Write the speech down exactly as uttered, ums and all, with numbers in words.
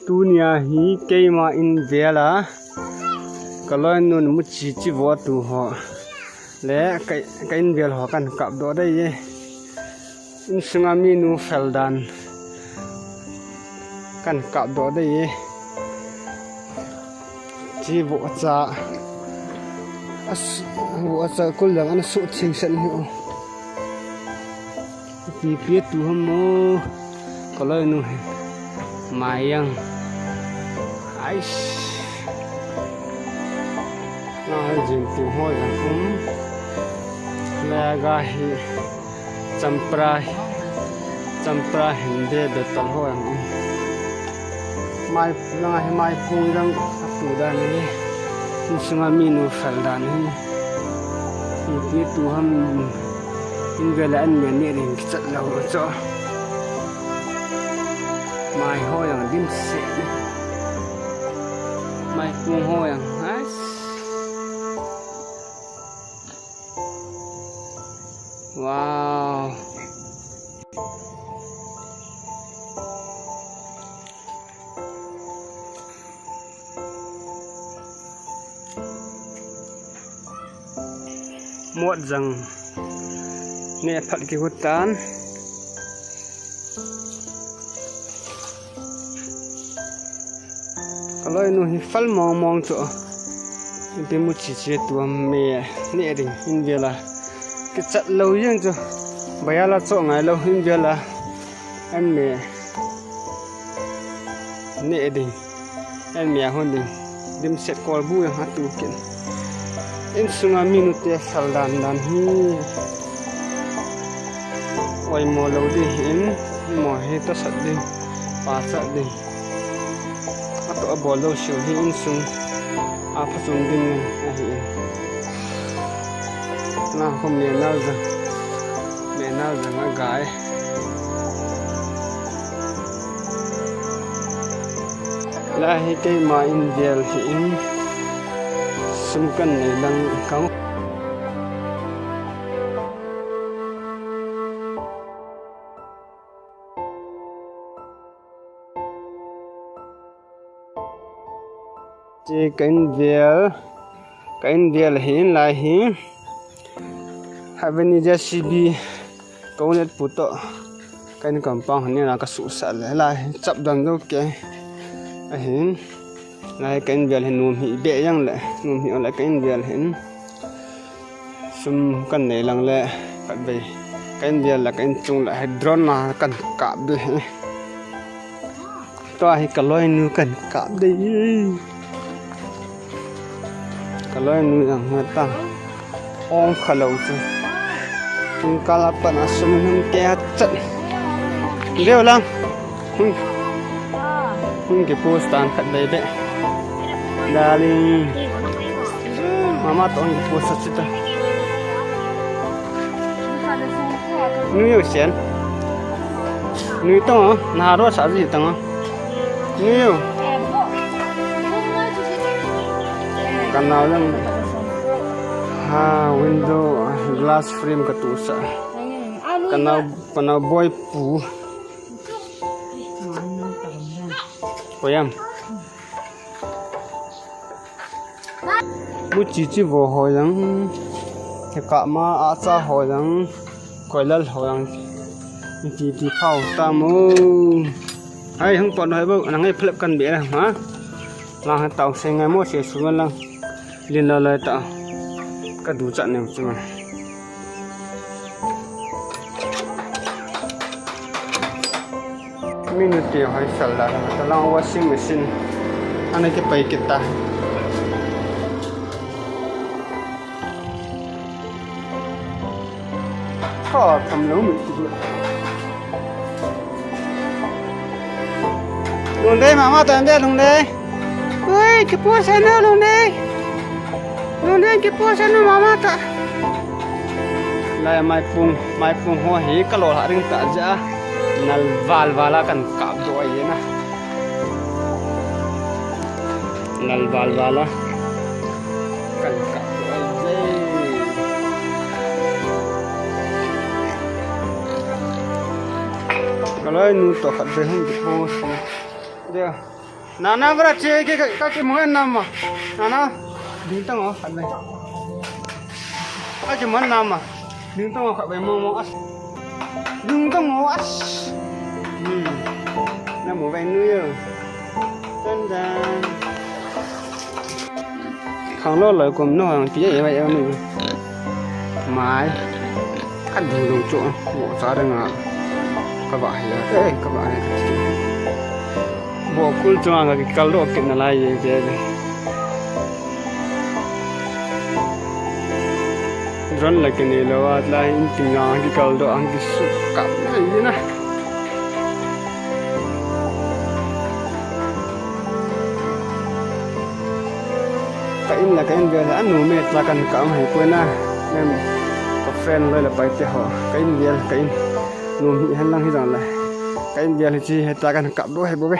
Tunia hi keima in vel a, ka loinun muchi chi vo tu ho le ka, ka in vel ho kan kap doh dei e. Insunga minu fel dan kan kap doh dei e. Chi vo cha. As, vo cha kul lang an su thing sen hi o. Pi pi tu ham mo. Ka loinu hi. Mai yang. Ais. Na jin tu ho yang um. La ga hi. Champra, champra hinde betal ho ang. Mai, langa hi maipung dang atu dan hi. Insunga minu fel dan hi. Iti tu ham in vel a an me ne ding kichat lou cho. Mai ho yang dim se. Maipung ho yang. Ais. Wow. Mot jang. Ne phat ki hutan. Ka loinu hi fel mong mong chu. Ipi mu chi chi tu am me ne ding in vel a. Kichat lou jeng chu. Baya la cho ngai lou in vel a. An me ne ding. An me a hon ding. Dim set kol bu yang ha tu kin. Insunga minu te fel dan dan hi. Oi mo lou ding in. Mo hi ta sat ding. Pa sat ding. Atu abol lou siu hi insung. A phachom ding ahi. Na ko me nau jang. Me nau jang a gai. La hi keima in vel hi in. Sum kan nei lang kang. Che ka in vel, ka in vel hin lai hi. Haveni J C B ka unet pu to. Ka in compound hin la ka su sa le lai hi chap dan do ke. Ahin. Lai ka in vel hin num hi be yang le, num hi le ka in vel hin. Sum kan nei lang le, khat vei. Ka in vel le, ka in chung le, hi drone na kan kap de hi. Tua hi ka loinu kan kap de hi. Ka loinu yang hata. Ong kha lou chu. Kin kala pan a sum hin ke hat chat. Veu lang. Hun. Hun ke post tan khat vei be. Darling. Mama to ke post sa chita. Nui yo sian. Nui tong, na ro sa ji tong. Nui yo. Kanau lang. Ha, window, glass frame ka tu sa. Kanau, kanau boy pu. Koyam. Mu chi chi vo ho jang. He ka ma a cha ho jang. Koilal ho jang. Ti ti phau ta mu. Hai hung pon hai bo, nang ai phlep kan be na, ha? Lang ha tau se ngai mo se su lang. Lin la lai ta. Ka du cha ne chu ma. Minu te hoi sal la ta lang washing machine. Ana ke pai kita. Kho tham lo mi ti. Lungdei mama ta de Lungdei. Ui, kipu sa no Lungdei. Lungdei kipu sa no mama ta. Lai maipung, maipung ho hi ka lo ha ring ta ja. Nal val val a kan kap do ai na. Nal val val a. Kan kap do ai je. Ka loinu to khat be hung kipu. Dia. Nana, bra che ke ka, ka kimu ngan nama. Nana, ding tang o, khat ve. Ka kimu ngan nama. Ding tang o, khat ve, mo mo as. Ding tang o as. Hmm. Na mo ve nu yo. Tan tan. Khang lo lo kum no ang pi e ve e ni. Mai. Ka ding dong chu. Mo cha dang a. Ka ba hi. Eh, ka ba hi. Bo kul chuang ka kikal doh kit nalai e, je. Drone la kine lou a, lai in ting a kikal doh a, kisu kap nai na. Ka in la ka in vel a, anu me ta kan kap hi poi na. Nem ka friend loi la pai te ho. Ka in vel, ka in. Nu hi hen lang hi jang la. Ka in vel hi chi he ta kan kap doh hi bou ve.